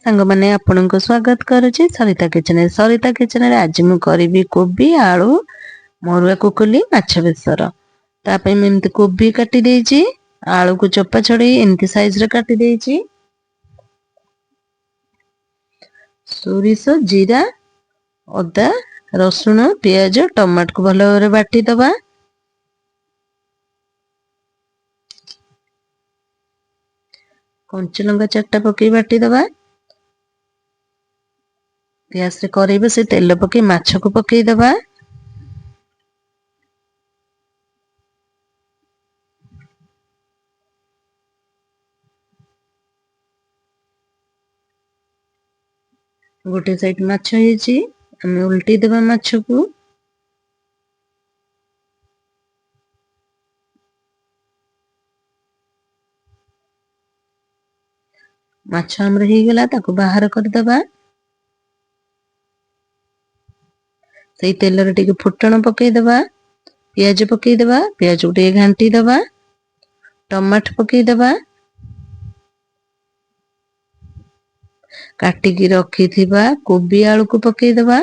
ସାଙ୍ଗମାନେ, ଆପଣଙ୍କୁ ସ୍ୱାଗତ କରୁଛି ସରିତା କିଚେନରେ। ସରିତା କିଚେନରେ ଆଜି ମୁଁ କରିବି କୋବି ଆଳୁ ମରୁଆ କୁକୁଲି ମାଛ ବେସର। ତା ପାଇଁ ମୁଁ ଏମିତି କୋବି କାଟି ଦେଇଛି, ଆଳୁକୁ ଚୋପା ଛଡ଼େଇ ଏମିତି ସାଇଜରେ କାଟି ଦେଇଛି। ସୋରିଷ, ଜିରା, ଅଦା, ରସୁଣ, ପିଆଜ, ଟମାଟୋକୁ ଭଲ ଭାବରେ ବାଟିଦେବା। କଞ୍ଚା ଲଙ୍କା ଚାରିଟା ପକେଇ ବାଟିଦେବା। ଗ୍ୟାସରେ କରେଇ ବସେଇ ତେଲ ପକେଇ ମାଛକୁ ପକେଇଦେବା। ଗୋଟେ ସାଇଡ ମାଛ ହେଇଛି, ଆମେ ଉଲଟେଇ ଦେବା ମାଛକୁ। ମାଛ ଆମର ହେଇଗଲା, ତାକୁ ବାହାର କରିଦେବା। ସେଇ ତେଲରେ ଟିକେ ଫୁଟଣ ପକେଇଦେବା, ପିଆଜ ପକେଇଦେବା, ପିଆଜକୁ ଟିକେ ଘାଣ୍ଟି ଦେବା, ଟମାଟୋ ପକେଇଦେବା, କାଟିକି ରଖିଥିବା କୋବି ଆଳୁକୁ ପକେଇଦେବା।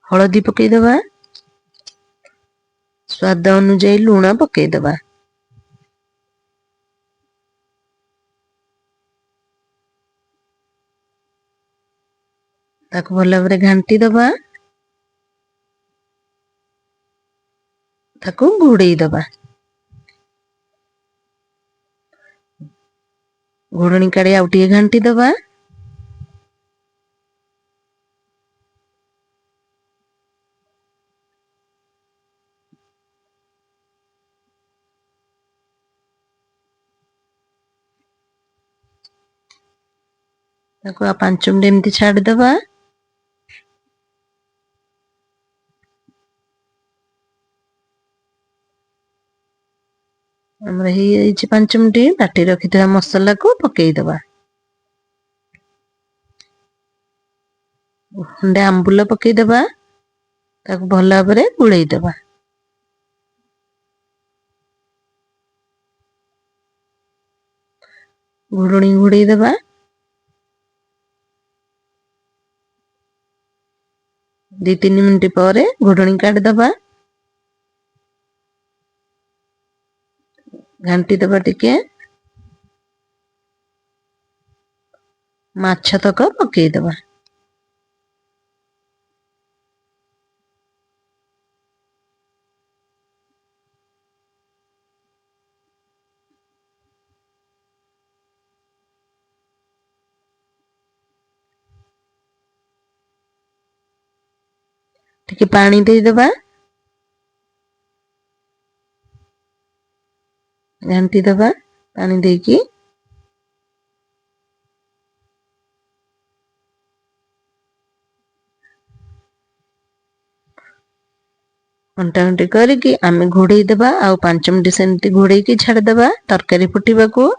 ହଳଦୀ ପକେଇଦେବା, ସ୍ୱାଦ ଅନୁଯାୟୀ ଲୁଣ ପକେଇଦେବା। ତାକୁ ଭଲ ଭାବରେ ଘାଣ୍ଟି ଦେବା, ତାକୁ ଘୋଡ଼େଇ ଦେବା। ଘୋଡ଼ଣୀ କାଢ଼ି ଆଉ ଟିକେ ଘାଣ୍ଟି ଦେବା। ତାକୁ ଆଉ 5 ମିନିଟ୍ ଏମିତି ଛାଡ଼ିଦେବା। ଆମର ହେଇଯାଇଛି 5 ମିନିଟ୍। ବାଟି ରଖିଥିବା ମସଲାକୁ ପକେଇଦେବା। ଖଣ୍ଡେ ଆମ୍ବୁଲ ପକେଇଦେବା, ତାକୁ ଭଲ ଭାବରେ ଗୋଳେଇଦେବା। ଘୋଡ଼ଣୀ ଘୋଡ଼େଇ ଦେବା। 2-3 ମିନିଟ୍ ପରେ ଘୋଡ଼ଣୀ କାଢ଼ିଦେବା, ଘାଣ୍ଟି ଦେବା ଟିକେ। ମାଛ ତକ ପକେଇଦେବା। ଟିକେ ପାଣି ଦେଇଦେବା, ଘାଣ୍ଟି ଦେବା ପାଣି ଦେଇକି। ଘଣ୍ଟା ଘଣ୍ଟି କରିକି ଆମେ ଘୋଡ଼େଇ ଦେବା। ଆଉ 5 ମିନିଟ୍ ସେମିତି ଘୋଡ଼େଇକି ଛାଡ଼ିଦେବା ତରକାରୀ ଫୁଟିବାକୁ।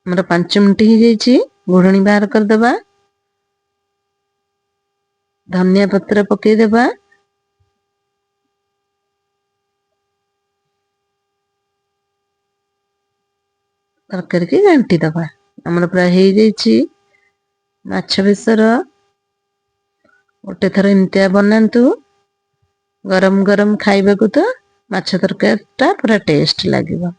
ଆମର 5 ମିନିଟ୍ ହେଇଯାଇଛି, ଘୋଡ଼ଣୀ ବାହାର କରିଦେବା। ଧନିଆ ପତ୍ର ପକେଇଦେବା। ତରକାରୀକି ଘାଣ୍ଟି ଦେବା। ଆମର ପୁରା ହେଇଯାଇଛି ମାଛ ବେସର। ଗୋଟେ ଥର ଏମିତିଆ ବନାନ୍ତୁ, ଗରମ ଗରମ ଖାଇବାକୁ ତ ମାଛ ତରକାରୀଟା ପୁରା ଟେଷ୍ଟ ଲାଗିବ।